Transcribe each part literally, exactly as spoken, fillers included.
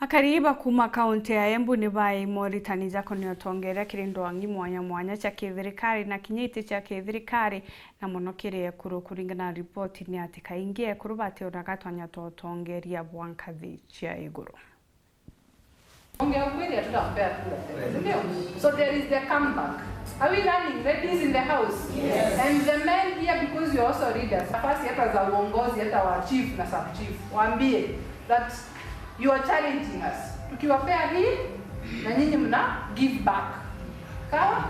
Akari ba kuuma kaunti ya Embu ni baai moritani ja kunia utongeria kiri ndwang'i mwanya mwanya cia kithirikari na kinya iti cia kithirikari, na mono kiri ekuru, kuringana na ripoti ni ati kaingi ekuru bationaga twanya twa utongeria bwa nkathi cia iguru. Ongea ukweli, hatutampea kura tena, si ndio? So there is the comeback. Are we running ladies in the house? Yes. And the men here, because you are also leaders, nafasi hata za uongozi, hata wa chief na sub chief, waambie that you are challenging us. Tukiwapea hii, na nyinyi mna give back. Sawa?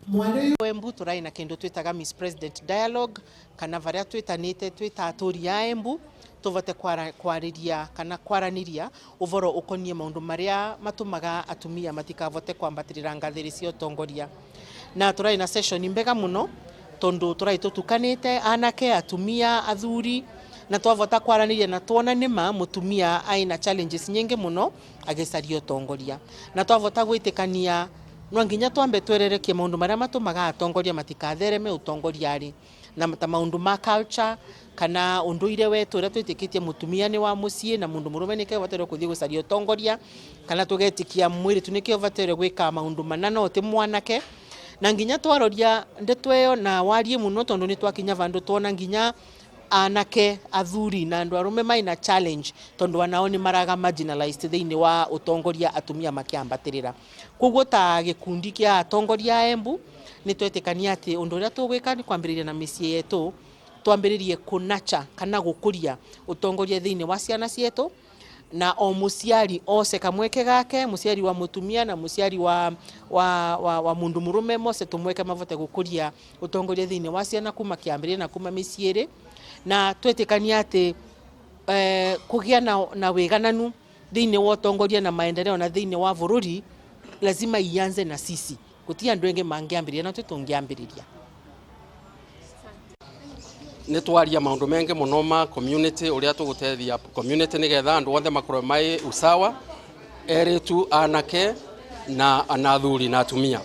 Mwana uyu Embu turai na kindu twitaga Miss President Dialogue, kana varia twitanite twita aturi a Embu, tuvote kwara-, kwariria kana kwaraniria uvoro ukonie maundu maria matumaga atumia matikavote kwambatirira ngathiri cia utongoria. Na turai na session mbega muno, tondu turai tutukanite, anake, atumia, athuri, na twavota kwaraniria na twona nima mutumia ai na challenges nyingi muno agicaria utongoria. Na twavota gwitikania, no nginya twambe twererekie maundu maria matumaga atongoria matikathereme utongoriari, na ta maundu ma culture, kana unduire wetu uria twitikitie mutumia ni wa mucii na mundu murume nike ubatairwe kuthii gucaria utongoria, kana tugetikia mwiritu nike ubatairwe gwika maundu mana no ti mwanake. Na nginya twaroria ndeto iyo na warie muno, tondu ni twakinya vandu twona nginya anake, athuri na andu arume mai na challenge, tondu anao ni maraga marginalized thiini wa utongoria, atumia makiambatirira. Koguo ta gikundi kia atongoria a Embu, ni twetikania ati undu uria tugwika ni kwambiriria na micii yetu, twambiririe kunacha kana gukuria utongoria thiini wa ciana cietu, na o muciari oce kamweke gake, muciari wa mutumia na muciari wa, wa, wa, wa mundu murume, moce tumweke mavote gukuria utongoria thiini wa ciana kuma kiambiriria na kuma micii iri, na twetikania ati, eh, kugia na, na wigananu thiini wa utongoria na maendeleo na thiini wa bururi, lazima ianze na sisi. Guti andu engi mangiambiriria, natwe tungiambiriria. Ni twaria maundu mengi muno ma community, uria tugutethia community nigetha andu onthe makorwe mai usawa, eritu, anake, na, na athuri na atumia.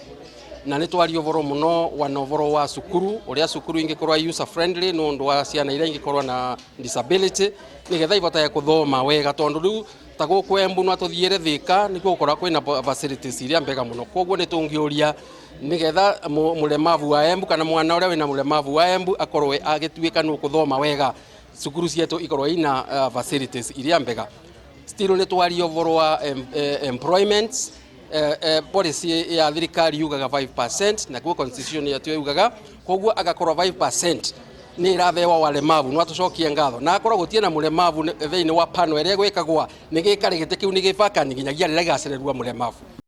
Na ni twaria uvoro muno wa, na uvoro wa cukuru, uria cukuru ingikorwa i user friendly nundu wa ciana iria ingikorwa na disability, nigetha ivotage kuthoma wega, tondu riu ta guku Embu no tuthiire Thika, nikuo gukoragwa kwina facilities iria mbega muno. Koguo ni tungiuria nigetha mu-, mulemavu wa Embu kana mwana uria wina mulemavu wa Embu akorwe agituika nukuthoma wega, cukuru cietu ikorwe ina, uh, facilities iria mbega. Still ni twaria uvoro wa em-, eh, employment, eh, eh, policy ya thirikari yugaga five percent, nakuo constitution yetu yugaga, koguo agakorwa five percent ni irathewa walemavu, no atucokie ngatho. Na akorwo gutie na mulemavu ni-, thiini wa panel iria igwikagwa, ni gikare giti kiu ni givakani nginyagia riria igacererua mulemavu.